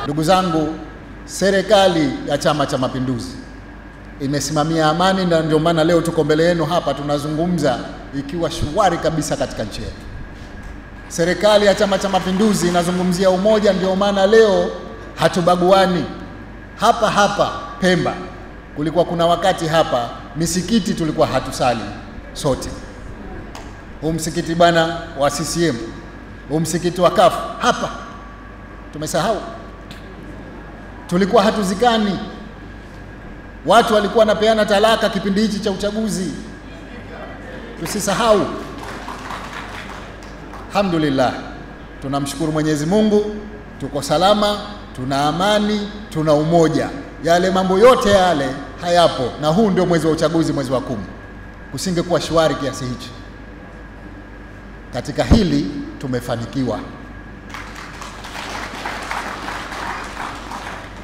Ndugu zangu, serikali ya Chama cha Mapinduzi imesimamia amani, na ndio maana leo tuko mbele yenu hapa tunazungumza ikiwa shwari kabisa katika nchi yetu. Serikali ya Chama cha Mapinduzi inazungumzia umoja, ndio maana leo hatubaguani. Hapa hapa Pemba kulikuwa kuna wakati hapa misikiti tulikuwa hatusali sote. Huu msikiti bana wa CCM, huu msikiti wa CUF hapa tumesahau. Tulikuwa hatuzikani. Watu walikuwa wanapeana talaka kipindi hichi cha uchaguzi. Tusisahau. Alhamdulillah, tunamshukuru Mwenyezi Mungu, tuko salama, tuna amani, tuna umoja. Yale mambo yote yale hayapo, na huu ndio mwezi wa uchaguzi, mwezi wa 10. Kusingekuwa shwari kiasi hichi. Katika hili tumefanikiwa.